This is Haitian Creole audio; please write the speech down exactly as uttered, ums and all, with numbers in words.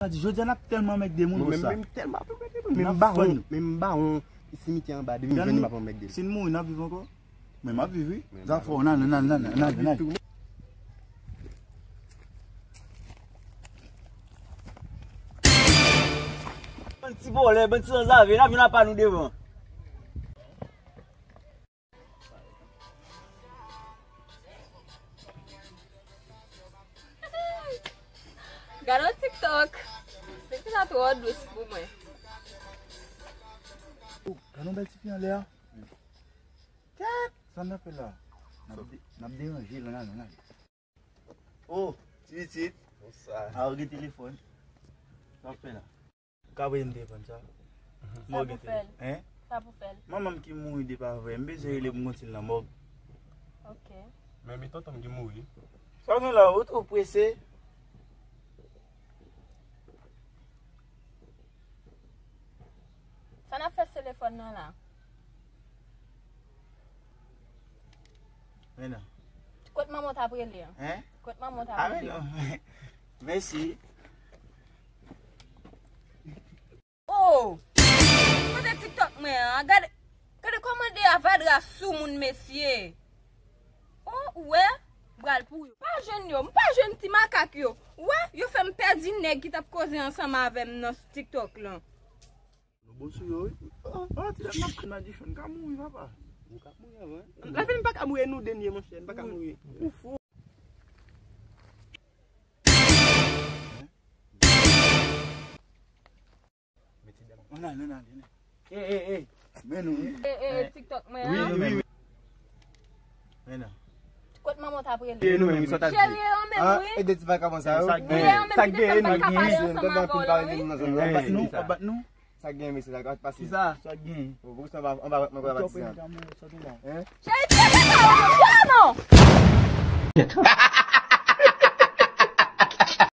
Sa di, jodi a n ap tèlman anmègde moun konsa. Mwen menm, menm tèlman ap anmègde moun. Men m bawon, men m bawon simityè anba, depi m jwenn li m ap anmègde. Si n mouri, n ap viv ankò? Men m ap viv, wi. Zafè w, nan, nan, nan. Bann ti vòlè, bann ti sanzave, n ap vin apa nou devan. Gade yon TikTok. Figi sa twò dous pou mwen. Oh, gade yon bèl tifi anlè a. Kèt! Sa n ap fè la? N ap de-, n ap deranje l, nan, nan, nan. Oh, ti pitit. Bonswa. A, ou gen telefòn. Sa w ap fè la? Ou ka voye m telefòn sa? Sa pou fè l. Hein? Sa pou fè l. Manman m ki mouri depi avè. M bezwen rele pou m konn si l nan mòg. Ok. Men, men tonton m ki mouri. Sa w gen la, ou twò prese. Sa n ap fè sou telefòn nan la? Men non. Kot manman w t ap rele an? Hein? Kot manman w t ap rele an? Ah, men non. Mèsi. Oh! Kote TikTok mwen an? Gade, gade kòman de avadra sou moun, mesye. Oh, ou wè? M pral pou yo. M pa jwenn yo, m pa jwenn ti makak yo. Ou wè? Yo fè m pèdi nèg ki t ap koze ansanm avè m nan TikTok lan. Nou bon sou yo, wi. Oh, ti dam, m ap madichon, m ka mouri, papa. Nou ka mouri anvan. Lafini pa ka mouri, nou de n ye, monchè, n pa ka mouri. Ou fou. Ann ale, ann ale, ann ale. Ey, ey, ey. Men nou, wi. Ey, ey, TikTok mwen an. Wi, wi, wi. Men nou. Kot manman w t ap rele? E nou menm, wi, sa w t ap di. Cheri, e yo menm, wi. E de ti vakabon sa yo. Wi, e yo menm ki te fè m pa ka pale ansanm avè w la, wi. Anba nou, anba nou. Sa k gen, mesye, sa k ap pase? Kisa? Sa k gen? Bon, poukisa anba, anba mwen, anba ti an? Hein? Cheri, tire pa w, non!